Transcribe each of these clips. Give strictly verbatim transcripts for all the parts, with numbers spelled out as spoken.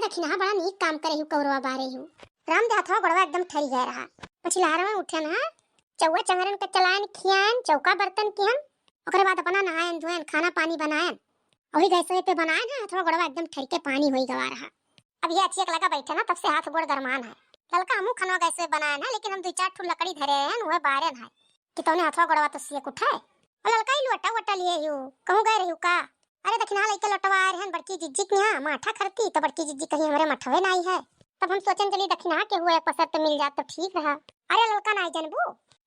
दखिनहा बड़ा नीक काम करे हू, कउरवा बारे हू। राम दे हथवा गोड़वा एकदम ठरी गए रहा। पछिलहरवे उठन हा, चउवा चंगरन के चलायन, खियायन, चौका बर्तन किहन, ओकरे बाद अपना नहायन धोयन, खाना पानी बनायन। अउरी गैसवे पे बनायन हा, हथवा गोड़वा एकदम ठरी के पानी होई गवा रहा। अब ये अचियक लगा बैठे ना, तब से हाथ गोड़ गरमान है। ललका हमहू खनवा गैसवे बनायन हा, लेकिन हम दुइ चार ठू लकड़ी धरे रहन, उहे बारेन है। कि तौने हथवा गोड़वा तो सियक उठे। और ललका ही लोटा वोटा लिए हू, कहूँ गए रही का? अरे दखिनहा लइके लोटवा आए रहन बड़की जिज्जी के यहाँ, माठा खरती, तो बड़की जिज्जी कही हमरे मठवे नाई है। तब हम सोचन चली दखिनहा के हुए पसर तो मिल जात तो ठीक रहा। अरे ललका नाई जनबू,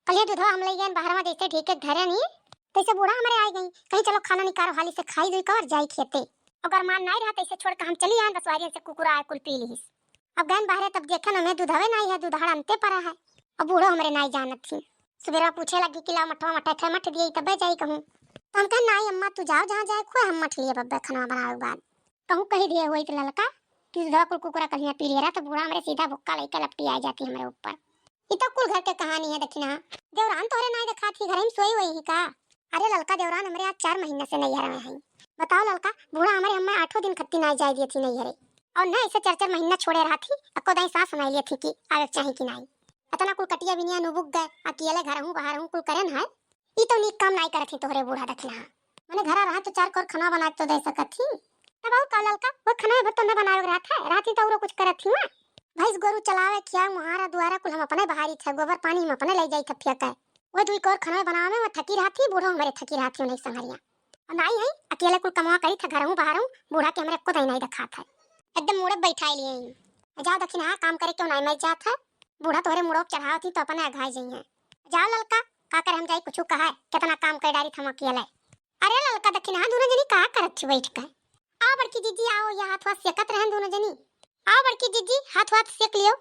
कलिया दूधवा हम लइ गए बाहरवा जैसे ढीके धरे नहीं, तैसे बूढ़ा हमरे आइ गई, कही चलो खाना निकारो हाली से खाई दुई कवर जाई खेते। अगर मान नाई रहा तैसे छोड़ के हम चली आए, बसवारियन से कुकुर आए कुल पी लीस। अब गैन बाहरे तब देखन हमें दूधवे नाई है, दूधहड़ अंते परा है। अब बूढ़ो हमरे नाई जानत थी। सुबेरा पूछे लगी कि लाओ मठवा मठा थे, मठ दिए तबे जाई कहूँ। तो हम कहे नाई अम्मा तू जाओ जहाँ जाए खोए, हम मठ लिए बब्बे खनवा बनावे के बाद। कहूँ कही दिए हुई तो ललका कि दूधवा कुल कुकुरा कलिया पी लिया रहा, तो बूढ़ा हमरे सीधा भुक्का लइके लपटी आ जाती हमरे ऊपर। ई तो कुल घर के कहानी है दखिनहा। देवरान तोहरे नाई देखात ही, घर में सोई हुई ही का? अरे ललका देवरान हमरे आज चार महीना से नैहर में हैं। बताओ ललका, बूढ़ा हमरे हमें आठों दिन खत्ती नाई जाए दिए थी नैहरे। और न ऐसे चार चार महीना छोड़े रहा थी, अक्को दाई सास सुनाई लिए थी कि आवे के चाही कि नाई। अतना कुल कटिया बिनिया नुबुक गए, अकेले घर हूँ बाहर हूँ कुल करेन है। ई तो नीक काम नाई करत ही तोहरे बूढ़ा दखिनहा। मने घरा रहा तो चार कोर खनवा बना तो दे सकत ही। तब और का ललका, वो खनवे भर तो न बनावे के रहत है, रात ही तो औरो कुछ करत ही हुआ। भैंस गोरू चलावे, खियावे, मुहारा दुआरा कुल हम अपने बहारी थे, गोबर पानी हम अपने ले जाई थे फेंके। वो दुई कोर खनवे बनावे में वो थकी रहत ही, बूढ़ो हमरे थकी रहत ही, नहीं संगरिया। और नाई है, अकेले कुल कमवा करी थे, घर हूँ बाहर हूँ, बूढ़ा के हमरे को नहीं देखात है। एकदम मुड़े बैठाई लिए ही। जाओ दखिनहा, काम करे क्यों नाई मैं जात है, बूढ़ा तोहरे मुड़ो चढ़ावत ही तो अपने अघाई जाइए। जाओ ललका, का करे हम जाई कुछ कहा है, कितना काम कर डारी थमा किया ले। अरे ललका दखिनहा, दोनों जनी का करत छी बैठ के? आओ बड़की जिज्जी आओ, यह हाथवा सेकत रहन दोनों जनी। आओ बड़की जिज्जी, हाथ वाथ सेक लियो।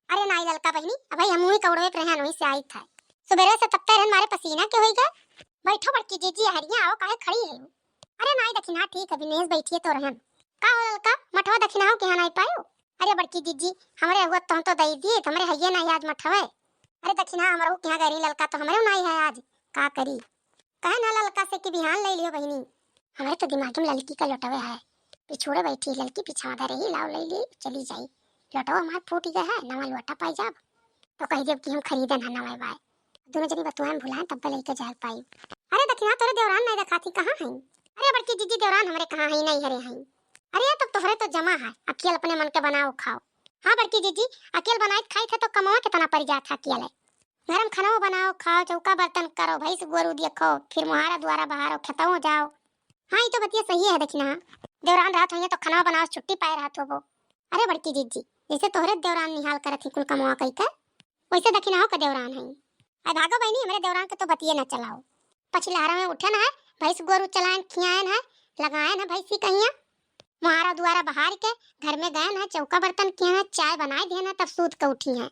अरे नाई ललका बहिनी, अबही हमहू ही कौड़वे पे रहन, वहीं से आई था। सुबेरे से तपते रहन मारे पसीना के होई गए। बैठो बड़की जिज्जी, हरिया आओ, काहे खड़ी है? अरे नाई दखिनहा, ठीक है, बिनेश बैठिए तो रहन। का हो ललका, मठवा दखिनहा के यहाँ नाई पायो? अरे बड़की जिज्जी, हमरे हुआ तो हम तो दई दिए, हमरे हइये नाई आज मठवे। अरे दखिनहा हमरो के यहाँ गरी ललका तो हमरे नाई है आज, का करी? कहे ना ललका से कि बिहान ले लियो बहिनी। हमरे तो दिमाग में ललकी का लोटवे है, पिछोड़े बैठी ललकी पिछावा धरे ही, लाओ ले ली चली जाई। लोटवा हमार फूट गया है, नवा लोटा पाई जाब तो कही देब कि हम खरीदन है नवा बाय। दोनों जनी बतुआए में भुलाए तब लेके जाए पाई। अरे दखिनहा तोरे देवरान नहीं देखाती कहाँ हैं? अरे बड़की जिज्जी देवरान हमरे कहाँ हैं, नहीं हरे हैं। अरे तब तोहरे तो जमा है, अकेल अपने मन के बनाओ खाओ। हाँ बड़की जिज्जी, अकेल बनाई खाई थे तो कमवा कितना पड़ जात है अकेले। गरम खाना बनाओ खाओ, चौका बर्तन करो, भैंस गोरू देखो, फिर मुहारा दुआरा बहारो, खेतों जाओ। हाँ ई तो बतिया सही है दखिनहा। देवरान रहत होइए तो खाना बनाओ, छुट्टी पाए रहत होबो। अरे बड़की जिज्जी, जैसे तोहरे देवरान निहाल करत ही कुल कमवा कई के, वैसे दखिनहा का देवरान है। अरे भागो बहिनी, हमरे देवरान के तो बतिये ना चलाओ। पछिलहरा में उठन है, भैंस गोरू चलायन खियायन है, लगायन है भैंसी कहिया। मुहारा दुआरा बहार के घर में गयन है, चौका बर्तन किहन है, चाय बनाए दिहन है, तब सूत के उठी है।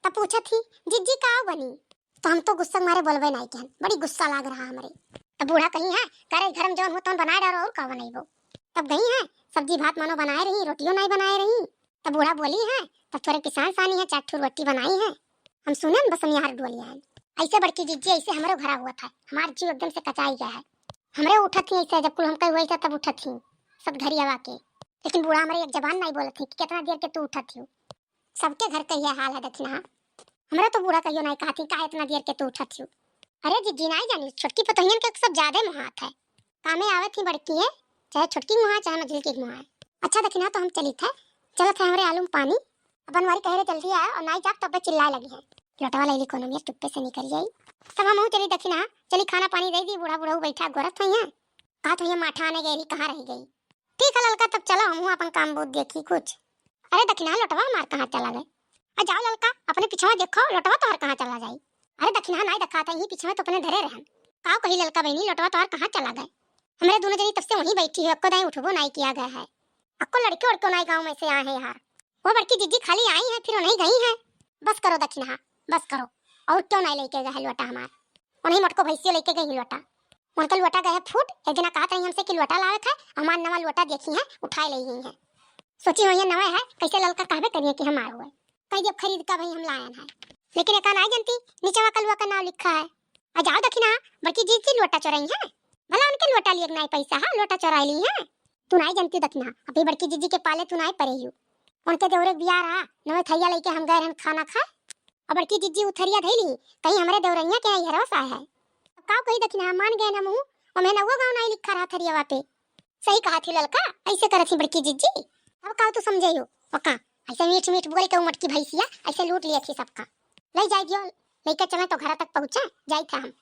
तब पूछत ही, जिज्जी का बनी? तो हम तो गुस्सा के मारे बोलबे नहीं किहन, बड़ी गुस्सा लाग रहा हमरे। तब बूढ़ा कही है, करे घर में जौन हो तौन बनाए डारो और का बनइबो। तब गई है, सब्जी भात मानो बनाए रही, रोटियों नहीं बनाए रही। तब बूढ़ा बोली है, तब थोड़े पिसान सानी है, चार ठो रोटी बनाई है। हम सुनन बस हम यहाँ डोली आए। ऐसे बड़की जिज्जी, ऐसे हमरो घरा हुआ था, हमार जीव एकदम से कचाई गया है। हमरे उठत ही ऐसे, जब कुल हम कहे हुआ था तब उठत ही सब घरी आवा के। लेकिन बूढ़ा हमरे एक जबान नहीं बोलत ही कि कितना देर के तू उठत ही। सबके घर के यह हाल है दखिनहा। हमरा तो बूढ़ा कहियो नहीं कहत ही का इतना देर के तू उठत ही। अरे जिज्जी नहीं जानी, छोटकी पतोहियन के सब ज्यादा मुहात है। कामे आवत ही बड़की है, चाहे छोटकी मुहा, चाहे मझिलकी मुहा। अच्छा दखिनहा तो हम चलित है, चलत है हमरे आलू में पानी। अपन वारी कहे रे जल्दी आया और नाई जाब तब चिल्लाए लगी है। लोटवा लैली कोनो में चुप्पे से निकल जाई। तब हम चली दखिनहा, चली खाना पानी दे दी, बूढ़ा बूढ़ा बैठा गोरत हुई है। कहत हुई है माठा आने गई रही, कहाँ रह गई? ठीक है ललका, तब चलो हमहू अपन काम बूत देखी कुछ। अरे दखिनहा लोटवा हमार कहाँ चला गए? आ जाओ ललका, अपने पिछवा देखो लोटवा तोहर कहाँ चला जाई। अरे दखिनहा नाई देखात है, यही पिछवा तो अपने धरे रहन। काव कही ललका बहिनी, लोटवा तोहर कहाँ चला गए? हमरे दोनों जनी तब से वहीं बैठी है, अक्को दाई उठबो नाई किया गया है। अक्को लड़के उड़के नाई गाँव में से आए हैं यहाँ। वो बड़की जिज्जी खाली आई है, फिर वो नहीं गई है। बस करो दखिनहा, बस करो। और क्यों नाई लेके गए है लोटा हमार? उन्हीं मोटको भैंसियों लेके गई है लोटा। उनका लोटा गए है फूट, एक दिना कहत रही हमसे कि लोटा लावे है, हमार नवा लोटा देखी है, उठाए ले गई है। सोची हुई है नवा है, कैसे ललका कहबे करिए कि हमार हुए। कह दिया खरीद का भाई हम लायन है। लेकिन एका नाई जनती, नीचवा कलुआ का नाव लिखा है। आ जाओ दखिनहा, बड़की जिज्जी लोटा चोराई है। भला उनके लोटा लिए नाई पैसा है, लोटा चोरा ली है। तू नाई जनती दखिनहा, अभी बड़की जिज्जी के पाले तू नाई परे यू। उनके देवरे के बियाह रहा, नवे थरिया लइके हम गए रहन खाना खाए। अब बड़की जिज्जी उ थरिया धइली, कहीं हमरे देवरइया के यहाँ हरवा सा है। अब का कही दखिनहा, मान गए हम हूँ, ओमे नवो गाँव नाई लिखा रहा थरियावा पे। सही कहा थी ललका, ऐसे करत ही बड़की जिज्जी। अब का तू समझे हो? ओका ऐसे मीठ मीठ बोल के उ मोटकी भैंसिया ऐसे लूट लिया थी सबका। ले जाए दियो, लेके चले तो घर तक पहुँचे, जाई थे हम।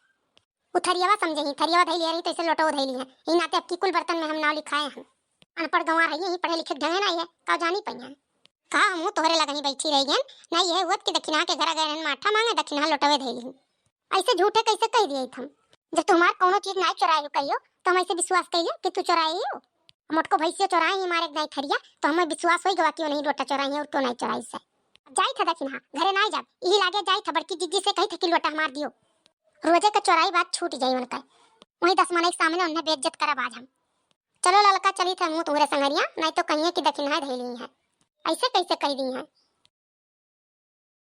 उ थरियावा समझे ही, थरियावा धइली रही तो ऐसे लोटो धइली है। ई नाते अब की कुल बर्तन में हम नाव लिखाए हैं। अनपढ़ गंवार है, यही पढ़े लिखे के ढंगे नाई है, का जानी पइया। का हमहू तोहरे लगनी बैठी रह गयन, ना यह हुअत कि दखिनहा के घरा गए रहन माठा मांगे, दखिनहा लोटवे धइली। ऐसे झूठे कैसे कह दिए हम? जब तुम्हार कौनो चीज नाई चोराए हो कहियो, तो हम ऐसे विश्वास कहिए कि तू चोराए हो? मोटको भैंसियो चोराए ही मारे एक दाई थरिया, तो हमें विश्वास होई गवा कि वो नहीं लोटा चोराई है और क्यों नहीं चोराई से। जाई था दखिनहा, घरे नाई जाब, यही लागे जाई था बड़की जिज्जी से कही था कि लोटा हमार दियो। रोजे के चोराई बात छूट जाई उनका, वही दस मनई के सामने उन्हें बेइज्जत करब आज हम। चलो ललका, चली थे मुँह तुम्हरे संगरिया, नहीं तो कहिए कि दखिनहा धइली है। ऐसे कैसे कह दी हैं?